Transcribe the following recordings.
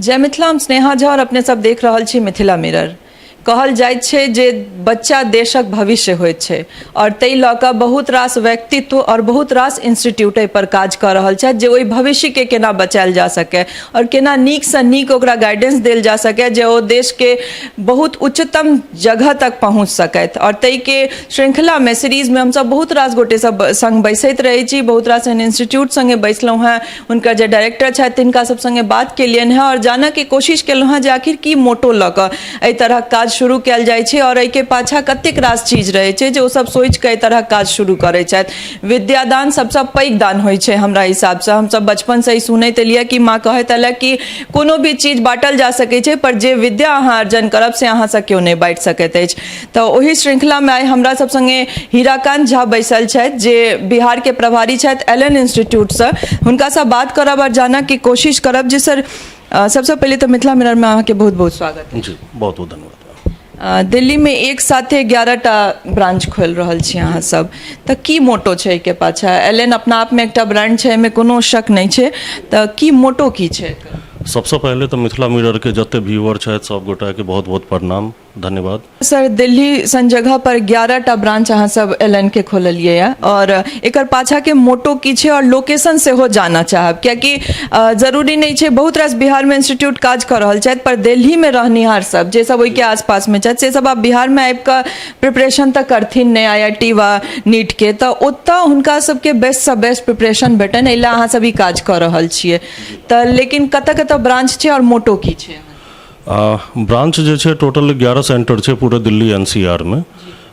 जय मिथिला। हम स्नेहा झा और अपने सब देख रहल छी मिथिला मिरर। कहल जाइत छै जे बच्चा देशक भविष्य होइत छै और ताहि लऽ कऽ बहुत रास व्यक्तित्व और बहुत रास इंस्टीट्यूट एहि पर काज कऽ रहल छथि जे ओहि भविष्यके केना बचायल जा सकै और केना नीकसँ नीक ओकरा गाइडेंस देल जा सकै जे ओ देशके बहुत उच्चतम जगह तक पहुँच सकथि। और ताहिके श्रृंखलामे, सीरीजमे हमसब बहुत रास गोटे सब संग बैसैत रहै छी। बहुत रास एहन इंस्टीट्यूट संगे बैसलहुँ हेँ, हुनकर जे डायरेक्टर छथि तिनका सब संगे बात केलियनि हेँ और जानऽके कोशिश केलहुँ हेँ जे आखिर की मोटो लऽ कऽ एहि तरहक काज शुरू कयल जाइ छै और एहिके पाछाँ कतेक रास चीज रहै छै जे ओ सब सोचि कऽ एहि तरहक काज शुरू करै छथि। विद्यादान सबसँ पैघ दान होइ छै हमरा हिसाबसँ। हमसब बचपनसँ ई सुनैत एलियै कि माँ कहैत एलै कि कोनो भी चीज बाँटल जा सकै छै, पर जे विद्या अहाँ अर्जन करब से अहाँसँ केओ नहि बाँटि सकैत अछि। तऽ ओहि श्रृंखलामे आइ हमरा सब संगे हीराकांत झा बैसल छथि, जे बिहारके प्रभारी छथि एल एन इंस्टीट्यूटसँ। हुनकासँ बात करब आओर जानऽके कोशिश करब जे सर, सबसँ पहिले तऽ मिथिला मिररमे अहाँके बहुत बहुत स्वागत। जी, बहुत बहुत धन्यवाद। दिल्लीमे एक साथे 11टा ब्रांच खोलि रहल छी अहाँ सब, तऽ की मोटो छै एहिके पाछा? एल एन अपना आपमे एकटा ब्रांड छै, एहिमे कोनो शक नहि छै, तऽ की मोटो की छै? सबसँ पहिले तऽ मिथिला मिररके जते व्यूअर छथि, सब गोटाके बहुत बहुत प्रणाम, धन्यवाद। सर, दिल्ली सन जगह पर 11टा ब्रांच अहाँ सब एल एन के खोललियै यऽ और एकर पाछा के मोटो की छै और लोकेशन सेहो जानऽ चाहब, कियाकि जरूरी नहि छै, बहुत रास बिहारमे इंस्टीट्यूट काज कऽ रहल छथि, पर दिल्लीमे रहनिहार सब, जे सब ओहिके आसपासमे छथि, से सब आब बिहारमे आबि कऽ प्रिपरेशन तऽ करथिन नहि आई I T वा नीटके, तऽ ओतऽ हुनका सबके बेस्टसँ बेस्ट प्रिपरेशन भेटनि, एहि लए अहाँ सब ई काज कऽ रहल छियै। तऽ लेकिन कतऽ कतऽ ब्रांच छै और मोटो की छै? ब्रांच जे छै, टोटल 11 सेंटर छै पूरे दिल्ली एनसीआरमे।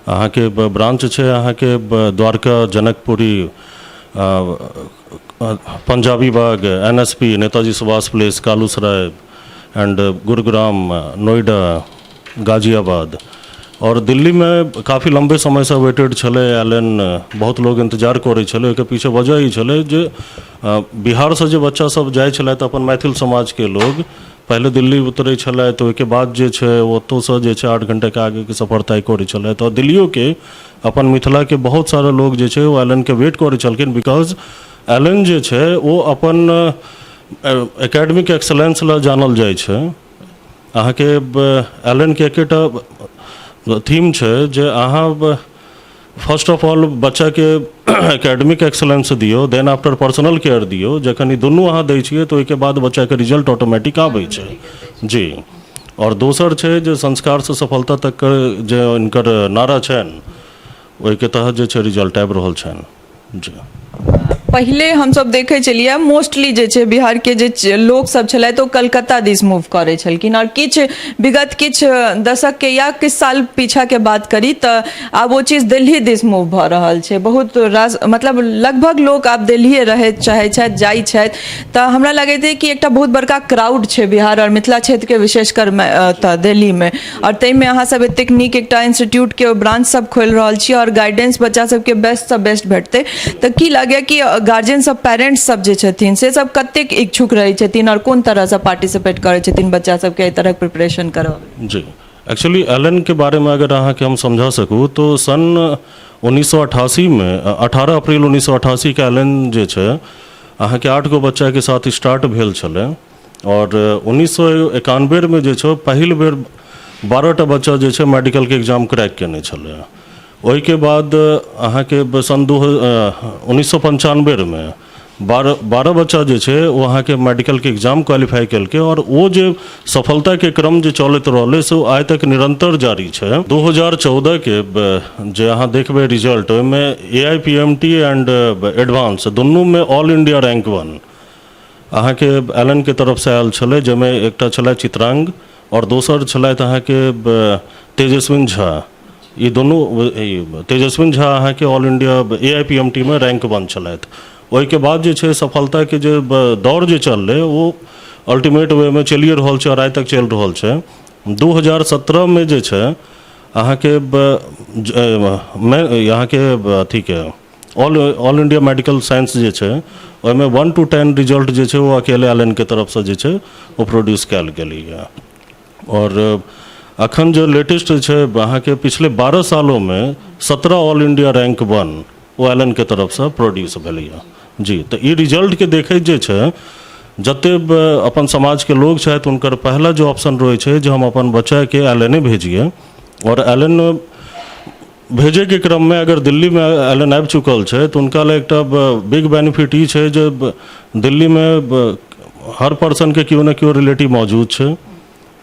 अहाँके ब्रांच छै अहाँके Dwarka, Janakpuri, Punjabi Bagh, NSP, Netaji Subhash place, Kalusarai and Gurugram, Noida, Ghaziabad. आओर दिल्लीमे काफी लम्बे समयसँ वेटेड छलै एल एन, बहुत लोग इन्तजार करै छलै। ओहिके पीछे वजह ई छलै जे बिहारसँ जे बच्चा सब जाइ छलथि, अपन मैथिल समाजके लोग पहिले दिल्ली उतरै छलथि, ओहिके बाद जे छै ओतहुसँ जे छै 8 घंटाके आगेके सफर तय करै छलथि। आओर दिल्लियोके अपन मिथिलाके बहुत सारा लोग जे छै ओ एल एन के वेट करै छलखिन, because L N जे छै ओ अपन एकेडमिक एक्सलेंस लए जानल जाइ छै। अहाँके एल एन के एकेटा थीम छै जे अहाँ फर्स्ट ऑफ ऑल बच्चाके एकेडमिक एक्सलेंस दियौ, देन आफ्टर पर्सनल केयर दियौ। जखन ई दुनू अहाँ दै छियै तऽ ओहिके बाद बच्चाके रिजल्ट ऑटोमेटिक आबै छै जी। आओर दोसर छै जे संस्कारसँ सफलता तकके जे हिनकर नारा छनि, ओहिके तहत जे छै रिजल्ट आबि रहल छनि जी। पहिले हमसब देखै छलियै, मोस्टली जे छै बिहारके जे लोकसब छलथि ओ कलकत्ता दिस मूव करै छलखिन आओर किछु विगत किछु दशकके या किछु साल पीछाके बात करी तऽ आब ओ चीज दिल्ली दिस मूव भऽ रहल छै। बहुत रास, मतलब लगभग लोक आब दिल्लीए रहै चाहै छथि, जाइ छथि। तऽ हमरा लगैत अइ कि एकटा बहुत बड़का क्राउड छै बिहार आओर मिथिला क्षेत्रके, विशेषकर तऽ दिल्लीमे। आओर ताहिमे अहाँ सब एतेक नीक एकटा इंस्टीट्यूटके ब्रांच सब खोलि रहल छी आओर गाइडेंस बच्चा सबके बेस्टसँ बेस्ट भेटतै, तऽ की लागैए कि गार्जियन सब, पेरेंट्स सब जे छथिन से सब कतेक इच्छुक रहै छथिन आओर कोन तरहसँ पार्टिसिपेट करै छथिन बच्चा सबके एहि तरहक प्रिपरेशन करब? जी, एक्चुअली एल एन के बारेमे अगर अहाँके हम समझा सकूँ तो सन 1988 मे, 18 अप्रैल 1988 के एल एन जे छै अहाँके आठ गो बच्चाके साथ स्टार्ट भेल छलै आओर 1991मे जे छै पहिल बेर 12टा बच्चा जे छै मेडिकलके एग्जाम क्रैक केने छलै। ओहिके बाद अहाँके सन 1995मे 12 बच्चा जे छै ओ अहाँके मेडिकलके एग्जाम क्वालिफाइ केलकै आओर ओ जे सफलताके क्रम जे चलैत रहलै से ओ आइ तक निरन्तर जारी छै। 2014के जे अहाँ देखबै रिजल्ट, ओहिमे ए I P M T and advance दुनूमे ऑल इंडिया रैंक वन अहाँके एल एन के तरफसँ आयल छलै, जाहिमे एकटा छलै चित्रांग आओर दोसर छलथि अहाँके तेजस्विन झा। ई दुनू, तेजस्विन झा अहाँके all India A I P M T मे रैंक वन छलथि। ओहिके बाद जे छै सफलताके जे दौड़ जे चललै ओ अल्टीमेट वेमे चलिए रहल छै आओर आइ तक चलि रहल छै। 2017मे जे छै अहाँके अहाँके अथीके ऑल इंडिया मेडिकल साइंस जे छै, ओहिमे 1 टू 10 रिजल्ट जे छै ओ अकेले एल एन के तरफसँ जे छै ओ प्रोड्यूस कयल गेलैए। आओर अखन जे लेटेस्ट छै अहाँके, पिछले 12 सालोमे 17 ऑल इंडिया रैंक वन ओ एल एन के तरफसँ प्रोड्यूस भेलैए जी। तऽ ई रिजल्टके देखैत जे छै जते अपन समाजके लोग छथि, हुनकर पहला जो ऑप्शन रहै छै जे हम अपन बच्चाके एल एन ए भेजिए। आओर एल एन भेजैके क्रममे अगर दिल्लीमे एल एन आबि चुकल छै, तऽ हुनका लए एकटा बिग बेनिफिट ई छै जे दिल्लीमे हर पर्सनके केओ ने केओ रिलेटिव मौजूद छै।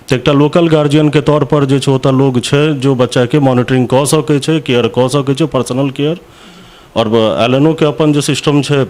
तऽ एकटा लोकल गार्जियनके तौर पर जे छै, ओतऽ लोग छै जो बच्चाके मॉनिटरिंग कऽ सकै छै, केयर कऽ सकै छै, पर्सनल केयर। आओर एल एन ओ के अपन जे सिस्टम छै,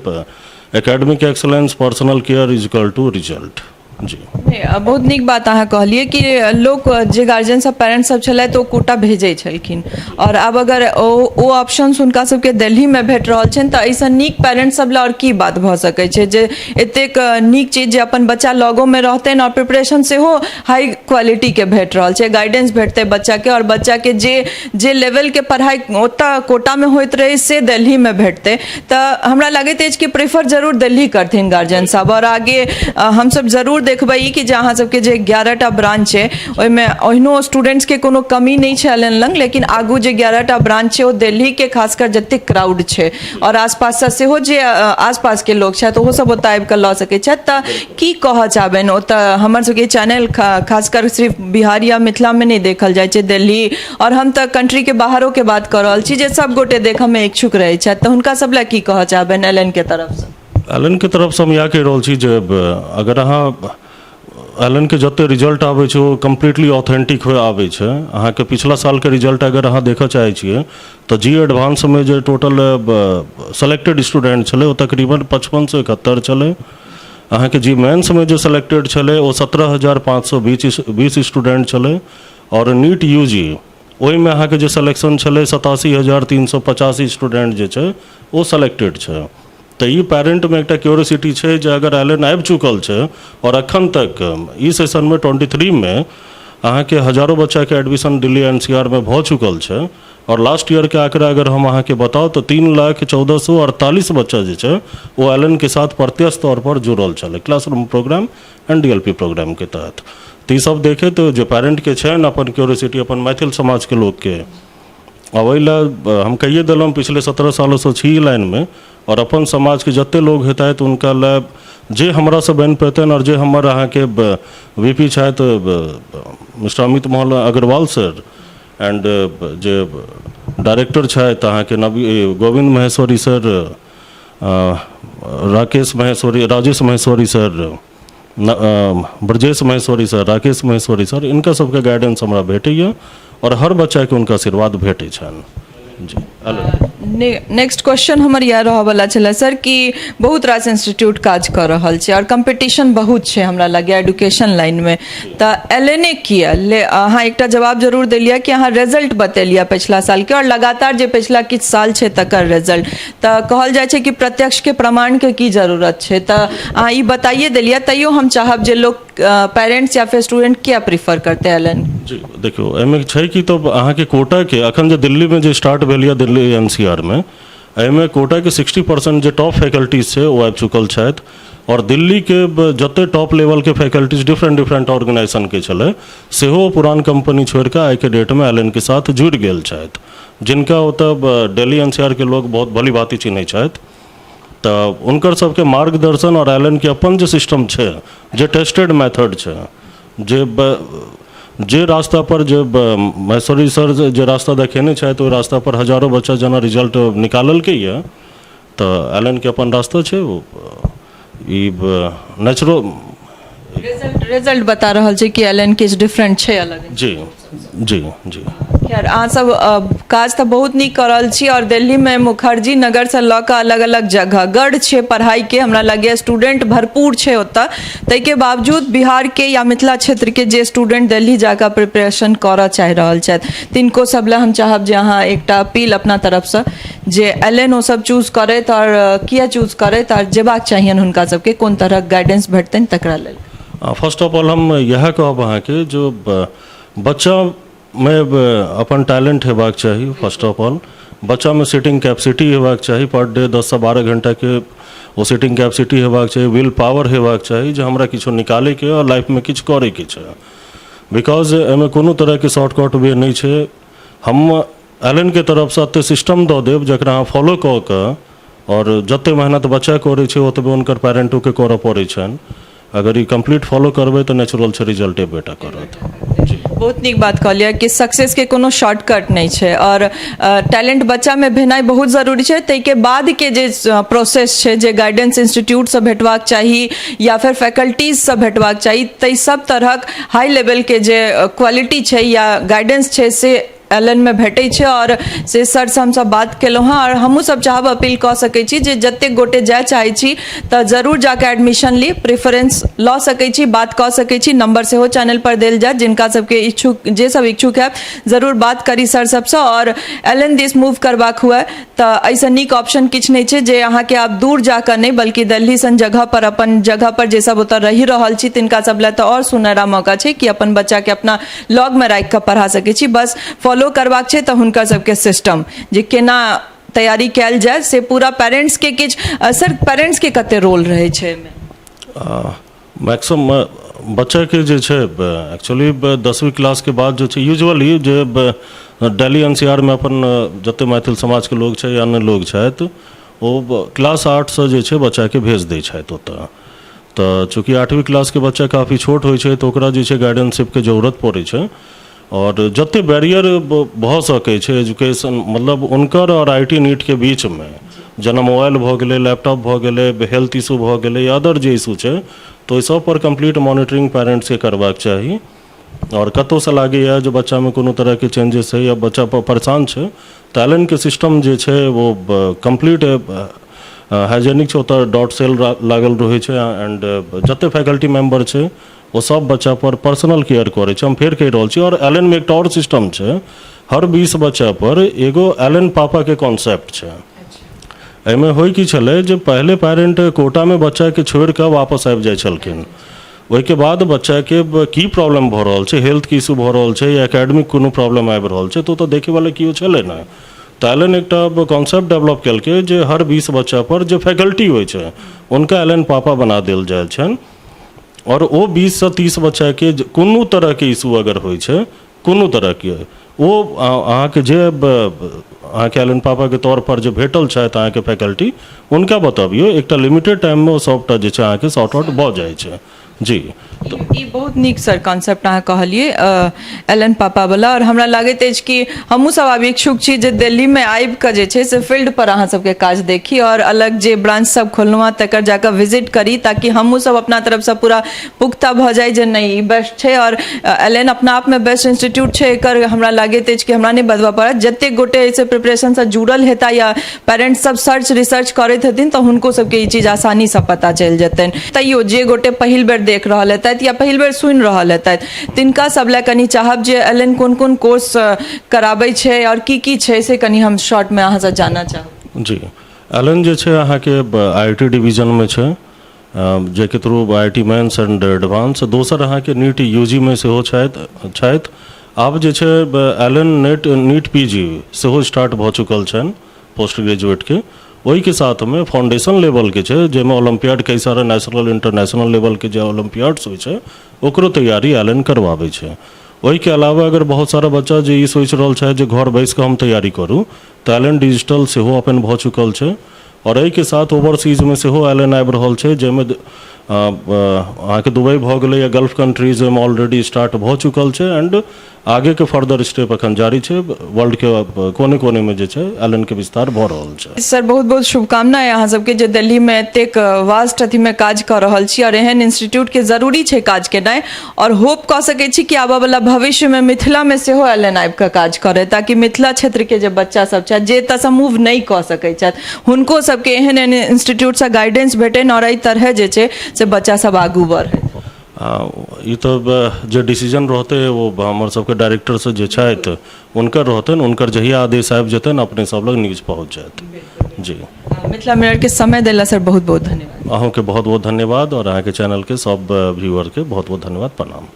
academic excellence, personal care is equal to result. जी। नहि, बहुत नीक बात अहाँ कहलियै कि लोक जे गार्जियन सब, पेरेंट्स सब छलथि, ओ कोटा भेजै छलखिन आओर आब अगर ओ ओ ऑप्शंस हुनका सबके दिल्लीमे भेट रहल छनि, तऽ एहिसँ नीक पेरेंट्स सब लए आओर की बात भऽ सकै छै जे एतेक नीक चीज जे अपन बच्चा लगोमे रहतनि आओर प्रिपरेशन सेहो हाई क्वालिटीके भेट रहल छै, गाइडेंस भेटतै बच्चाके आओर बच्चाके जे जे लेवलके पढ़ाइ ओतऽ कोटामे होइत रहै, से दिल्लीमे भेटतै। तऽ हमरा लगैत अछि कि प्रेफर जरूर दिल्ली करथिन गार्जियन साहब। आओर आगे हमसब जरूर देखबै ई कि जे अहाँ सबके जे 11टा ब्रांच छै, ओहिमे ओहिनो स्टूडेंट्सके कोनो कमी नहि छै एल एन लग, लेकिन आगू जे 11टा ब्रांच छै, ओ दिल्लीके खासकर जतेक क्राउड छै आओर आसपाससँ सेहो जे आसपासके लोक छथि, ओहो सब ओतऽ आबि कऽ लऽ सकै छथि। तऽ की कहऽ चाहबनि ओतऽ? हमर सबके चैनल खासकर सिर्फ बिहार या मिथिलामे नहि देखल जाइ छै, दिल्ली आओर हम तऽ कंट्रीके बाहरोके बात कऽ रहल छी, जे सब गोटे देखऽमे इच्छुक रहै छथि, तऽ हुनका सब लए की कहऽ चाहबनि एल एन के तरफसँ? एल एन के तरफसँ हम इएह कहि रहल छी जे अगर अहाँ एल एन के जते रिजल्ट आबै छै, ओ कम्प्लीटली ऑथेंटिक होइ आबै छै। अहाँके पिछला सालके रिजल्ट अगर अहाँ देखऽ चाहै छियै, तऽ जी एडवांसमे जे टोटल सेलेक्टेड स्टूडेंट छलै, ओ तकरीबन 5571 छलै। अहाँके जी मेन्समे जे सेलेक्टेड छलै, ओ 17,520 स्टूडेंट छलै। आओर नीट यू जी, ओहिमे अहाँके जे सिलेक्शन छलै, 87,385 स्टूडेंट जे छै, ओ सेलेक्टेड छै। तऽ ई पेरेंटमे एकटा क्यूरियोसिटी छै जे अगर एल एन आबि चुकल छै आओर अखन तक ई सेशनमे 23मे अहाँके हजारो बच्चाके एडमिशन दिल्ली एन सी आरमे भऽ चुकल छै। आओर लास्ट ईयरके आंकड़ा अगर हम अहाँके बताउ, तऽ 3,14,448 बच्चा जे छै, ओ एल एन के साथ प्रत्यक्ष तौर पर जुड़ल छलै classroom program and D L P प्रोग्रामके तहत। तऽ ई सब देखैत जे पेरेंटके छनि अपन क्यूरियोसिटी, अपन मैथिल समाजके लोकके, आ ओहि लए हम कहिए देलहुँ, पिछले 17 सालोसँ छी ई लाइनमे आओर अपन समाजके जते लोग हेतथि, हुनका लए जे हमरासँ बनि पेतनि आओर जे हमर अहाँके वी पी छथि, mister Amit Mohan Agarwal sir, and जे डायरेक्टर छथि अहाँके Navi Govind Maheshwari sir, Rakesh Maheshwari, Rajesh Maheshwari sir, Brajesh Maheshwari sir, Rakesh Maheshwari sir, इनका सबके गाइडेंस हमरा भेटैए आओर हर बच्चाके हुनका आशीर्वाद भेटै छनि। जी, हेलो। नेक्स्ट क्वेश्चन हमर इएह रहऽवला छलै सर कि बहुत रास इंस्टीट्यूट काज कऽ रहल छै आओर कंपटीशन बहुत छै हमरा लगैए एडुकेशन लाइनमे, तऽ एल एन ए किया ले? अहाँ एकटा जवाब जरूर देलियै कि अहाँ रिजल्ट बतेलियै पछिला सालके आओर लगातार जे पछिला किछु साल छै तकर रिजल्ट। तऽ कहल जाइ छै कि प्रत्यक्षके प्रमाणके की जरूरत छै, तऽ अहाँ ई बताइए देलियै। तैयो हम चाहब जे लोक, पेरेंट्स या फिर स्टूडेंट, किया प्रीफर करतै एल एन? जी, देखियौ, एहिमे छै कि तऽ अहाँके कोटाके अखन जे दिल्लीमे जे स्टार्ट भेल यऽ, दिल्ली एन सी आरमे, एहिमे कोटाके 60% जे टॉप फैकल्टीज छै, ओ आबि चुकल छथि। आओर दिल्लीके जते टॉप लेवलके फैकल्टीज डिफरेंट डिफरेंट ऑर्गेनाइजेशनके छलै, सेहो पुरान कंपनी छोड़ि कऽ आइके डेटमे एल एन के साथ जुड़ि गेल छथि, जिनका ओतऽ दिल्ली एन सी आर के लोग बहुत भली भाँति चिन्है छथि। तऽ हुनकर सबके मार्गदर्शन आओर एल एन के अपन जे सिस्टम छै, जे टेस्टेड मेथड छै, जे रास्ता पर जे महेश्वरी सर जे रास्ता देखेने छथि, ओहि रास्ता पर हजारो बच्चा जेना रिजल्ट निकाललकै यऽ, तऽ एल एन के अपन रास्ता छै, ओ ई नेचुरल रिजल्ट रिजल्ट बता रहल छै कि एल एन किछु डिफरेंट छै, अलग। जी जी जी खैर, अहाँ सब काज तऽ बहुत नीक कऽ रहल छी आओर दिल्लीमे मुखर्जी नगरसँ लऽ कऽ अलग अलग जगह गढ़ छै पढ़ाइके। हमरा लगैए स्टूडेंट भरपूर छै ओतऽ। ताहिके बावजूद बिहारके या मिथिला क्षेत्रके जे स्टूडेंट दिल्ली जाकऽ प्रिपरेशन करऽ चाहि रहल छथि, तिनको सब लए हम चाहब जे अहाँ एकटा अपील अपना तरफसँ जे एल एन ओ सब चूज करथि आओर किया चूज करथि आओर जेबाक चाहियनि हुनका सबके, कोन तरहक गाइडेंस भेटतनि तकरा लेल। फर्स्ट ऑफ ऑल हम इएह कहब अहाँके, जो बच्चामे अपन टैलेंट हेबाक चाही। फर्स्ट ऑफ ऑल बच्चामे सिटिंग कैपेसिटी हेबाक चाही। पर डे 10सँ 12 घंटाके ओ सिटिंग कैपेसिटी हेबाक चाही। Will power हेबाक चाही जे हमरा किछो निकालैके आओर लाइफमे किछु करैके छै, because एहिमे कोनो तरहके शॉर्टकट वे नहि छै। हम एल एन के तरफसँ एतेक सिस्टम दऽ देब, जकरा अहाँ फॉलो कऽ कऽ, आओर जतेक मेहनत बच्चा करै छै, ओतबे हुनकर पेरेंटोके करऽ पड़ै छनि। अगर ई कम्प्लीट फॉलो करबै तऽ नेचुरल छै रिजल्ट एबेटा करत। बहुत नीक बात कहलियै कि सक्सेसके कोनो शॉर्टकट नहि छै आओर टैलेंट बच्चामे भेनाइ बहुत जरूरी छै। ताहिके बादके जे प्रोसेस छै, जे गाइडेंस इंस्टीट्यूटसँ भेटबाक चाही या फेर फैकल्टीजसँ भेटबाक चाही, ताहि सब तरहक हाई लेवलके जे क्वालिटी छै या गाइडेंस छै, से एल एन मे भेटै छै। आओर से सरसँ हमसब बात केलहुँ हँ आओर हमहूँ सब चाहब, अपील कऽ सकै छी जे जतेक गोटे जाय चाहै छी तऽ जरूर जाके एडमिशन ली, प्रेफरेंस लऽ सकै छी, बात कऽ सकै छी। नंबर सेहो चैनल पर देल जायत। जिनका सबके इच्छुक, जे सब इच्छुक है, जरूर बात करी सर सबसँ। आओर एल एन दिस मूव करबाक हुए तऽ एहिसँ नीक ऑप्शन किछु नहि छै, जे अहाँके आब दूर जाकऽ नहि, बल्कि दिल्ली सन जगह पर, अपन जगह पर, जे सब ओतऽ रहि रहल छी तिनका सब लए तऽ आओर सुनहरा मौका छै कि अपन बच्चाके अपना लगमे राखि कऽ पढ़ा सकै छी। बस फॉलो करबाक छै तऽ हुनकर सबके सिस्टम जे केना तैयारी कयल जाय, से पूरा पेरेंट्सके किछु, सर, पेरेंट्सके कते रोल रहै छै एहिमे? मैक्सिमम बच्चाके जे छै, एक्चुअली 10वीं क्लासके बाद जे छै, यूजुअली जे दिल्ली एनसीआरमे अपन जते मैथिल समाजके लोग छै या अन्य लोग छथि, ओ क्लास 8सँ जे छै बच्चाके भेज दै छथि ओतऽ। तऽ चूँकि 8वीं क्लासके बच्चा काफी छोट होइ छै, तऽ ओकरा जे छै गाइडेंसशिपके जरूरत पड़ै छै। आओर जते बैरियर भऽ सकै छै एजुकेशन, मतलब हुनकर आओर I T नीटके बीचमे, जेना मोबाइल भऽ गेलै, लैपटॉप भऽ गेलै, हेल्थ इशू भऽ गेलै या अदर जे इशू छै, तऽ ओहि सब पर कम्प्लीट मॉनिटरिंग पेरेंट्सके करबाक चाही। आओर कतहुसँ लागैए जे बच्चामे कोनो तरहके चेंजेस छै या बच्चा परेशान छै, तऽ एल एन के सिस्टम जे छै ओ कम्प्लीट हाइजेनिक छै। ओतऽ डॉट सेल लागल रहै छै एंड जते फैकल्टी मेम्बर छै, ओ सब बच्चा पर पर्सनल केयर करै छै। हम फेर कहि रहल छी। आओर एल एन मे एकटा आओर सिस्टम छै, हर 20 बच्चा पर एगो एल एन पापाके कॉन्सेप्ट छै। एहिमे होइ की छलै जे पहिले पेरेंट कोटामे बच्चाके छोड़ि कऽ वापस आबि जाइ छलखिन। ओहिके बाद बच्चाके की प्रॉब्लम भऽ रहल छै, हेल्थके इशू भऽ रहल छै या एकेडमिक कोनो प्रॉब्लम आबि रहल छै, तऽ ओतऽ देखैवला केओ छलै नहि। तऽ एल एन एकटा कॉन्सेप्ट डेवलप केलकै जे हर 20 बच्चा पर जे फैकल्टी होइ छै, हुनका एल एन पापा बना देल जाइ छनि। आओर ओ 20सँ 30 बच्चाके कोनो तरहके इशू अगर होइ छै, कोनो तरहके, ओ अहाँके जे अहाँके एल एन पापाके तौर पर जे भेटल छथि अहाँके फैकल्टी, हुनका बतबियौ। एकटा लिमिटेड टाइममे ओ सभटा जे छै अहाँके सॉर्ट आउट भऽ जाइ छै। जी। ई बहुत नीक सर कॉन्सेप्ट अहाँ कहलियै एल एन पापा वाला। आओर हमरा लागैत अछि कि हमहूँ सब आब इच्छुक छी जे दिल्लीमे आबि कऽ जे छै से फील्ड पर अहाँ सबके काज देखी आओर अलग जे ब्रांच सब खोललहुँ हँ, तकर जाकऽ विजिट करी, ताकि हमहूँ सब अपना तरफसँ पूरा पुख्ता भऽ जाइ जे नहि, ई बेस्ट छै। आओर एल एन अपना आपमे बेस्ट इंस्टीट्यूट छै। एकर हमरा लागैत अछि कि हमरा नहि बतबऽ पड़त। जतेक गोटे एहिसँ प्रिपरेशनसँ जुड़ल हेता या पेरेंट्स सब सर्च रिसर्च करैत हेथिन, तऽ हुनको सबके ई चीज आसानीसँ पता चलि जेतनि। तैयो जे गोटे पहिल बेर देख रहल हेतथि या पहिल बेर सुनि रहल हेतथि, तिनका सब लए कनि चाहब जे एल एन कोन कोन कोर्स कराबै छै आओर की की छै, से कनि हम शॉर्टमे अहाँसँ जानऽ चाहब। जी, एल एन जे छै अहाँके I T डिवीजनमे छै, जाहिके through I T mains and advance. दोसर अहाँके नीट यू जी मे सेहो छथि। आब जे छै L N net NEET P G सेहो स्टार्ट भऽ चुकल छनि पोस्ट ग्रेजुएटके। ओहिके साथमे फाउंडेशन लेवलके छै, जाहिमे ओलम्पियाड, कई सारा नेशनल इंटरनेशनल लेवलके जे ओलम्पियाड्स होइ छै, ओकरो तैयारी एल एन करवाबै छै। ओहिके अलावा अगर बहुत सारा बच्चा जे ई सोचि रहल छथि जे घर बैसि कऽ हम तैयारी करू, तऽ एल एन डिजिटल सेहो ओपन भऽ चुकल छै। आओर एहिके साथ ओवरसीजमे सेहो एल एन आबि रहल छै, जाहिमे अहाँके दुबई भऽ गेलै या गल्फ कंट्रीज, ओहिमे ऑलरेडी स्टार्ट भऽ चुकल छै एंड आगेके फर्दर स्टेप एखन जारी छै। वर्ल्डके कोने कोनेमे जे छै एल एन के विस्तार भऽ रहल छै। सर, बहुत बहुत शुभकामना है अहाँ सबके जे दिल्लीमे एतेक वास्ट अथीमे काज कऽ रहल छी आओर एहन इंस्टीट्यूटके जरूरी छै काज केनाइ। आओर होप कऽ सकै छी कि आबऽवला भविष्यमे मिथिलामे सेहो एल एन आबि कऽ काज करय, ताकि मिथिला क्षेत्रके जे बच्चा सब छथि, जे एतऽसँ मूव नहि कऽ सकै छथि, हुनको सबके एहन एहन इंस्टीट्यूटसँ गाइडेंस भेटनि आओर एहि तरहे जे छै से बच्चा सब आगू बढ़ै। ई तऽ जे डिसीजन रहतै ओ हमर सबके डायरेक्टर से जे छथि हुनकर रहतनि। हुनकर जहिया आदेश आबि जेतनि, अपने सब लग न्यूज पहुँच जायत। जी। मिथिला मिररके समय देला सर, बहुत बहुत धन्यवाद। अहूँके बहुत बहुत धन्यवाद आओर अहाँके चैनलके सब व्यूअरके बहुत बहुत धन्यवाद। प्रणाम।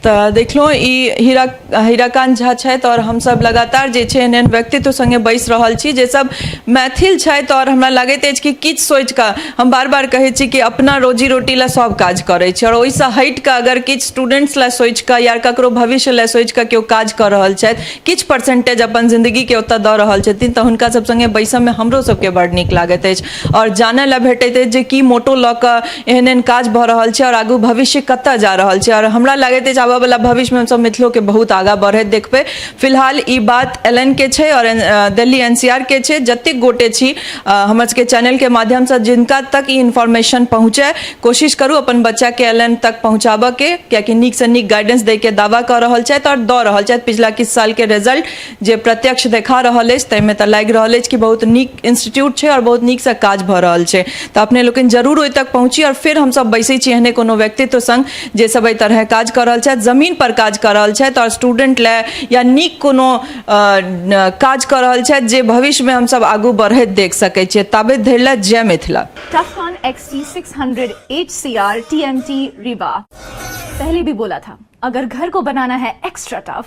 तऽ देखलहुँ ई हीराकान्त झा छथि आओर हमसभ लगातार जे छै एहन एहन व्यक्तित्व सङ्गे बैसि रहल छी जे सब मैथिल छथि। आओर हमरा लागैत अछि कि किछु सोचिकऽ, हम बार बार कहै छी कि अपना रोजी रोटी लए सब काज करै छै, आओर ओहिसँ हटि कऽ अगर किछु स्टूडेंट्स लए सोचि कऽ या ककरो भविष्य लए सोचि कऽ केओ काज कऽ रहल छथि, किछु परसेंटेज अपन जिन्दगीके ओतऽ दऽ रहल छथिन, तऽ हुनका सब सङ्गे बैसऽमे हमरो सबके बड़ नीक लागैत अछि आओर जानय लए भेटैत अछि जे की मोटो लऽ कऽ एहन एहन काज भऽ रहल छै आओर आगू भविष्य कतऽ जा रहल छै। आओर हमरा लागैत अछि आबऽवला भविष्यमे हमसब मिथिलोके बहुत आगाँ बढ़ैत देखबै। फिलहाल ई बात एल एन के छै आओर दिल्ली एनसीआर के छै। जतेक गोटे छी, हमर सबके चैनलके माध्यमसँ जिनका तक ई इन्फॉर्मेशन पहुँचै, कोशिश करू अपन बच्चाके एल एन तक पहुँचाबऽके, कियाकि नीकसँ नीक गाइडेंस दैके दावा कऽ रहल छथि आओर दऽ रहल छथि। पिछला किछु सालके रिजल्ट जे प्रत्यक्ष देखा रहल अछि, ताहिमे तऽ लागि रहल अछि कि बहुत नीक इंस्टीट्यूट छै आओर बहुत नीकसँ काज भऽ रहल छै। तऽ अपने लोकनि जरूर ओहि तक पहुँची आओर फेर हमसब बैसै छी एहने कोनो व्यक्तित्व सङ्ग जे सब एहि तरहे काज कऽ रहल छथि, जमीन पर काज कऽ रहल छथि आओर स्टूडेंट लए या नीक कोनो काज कऽ रहल छथि जे भविष्यमे हमसब आगू बढ़ैत देख सकै छियै। ताबे धरि लए जय Mithila. Tufcon XT600 HCR TMT Rewa। पहले भी बोला था, अगर घर को बनाना है एक्स्ट्रा टफ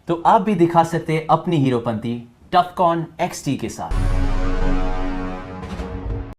तो आप भी दिखा सकते हैं अपनी हीरोपंती टफकॉन XT के साथ।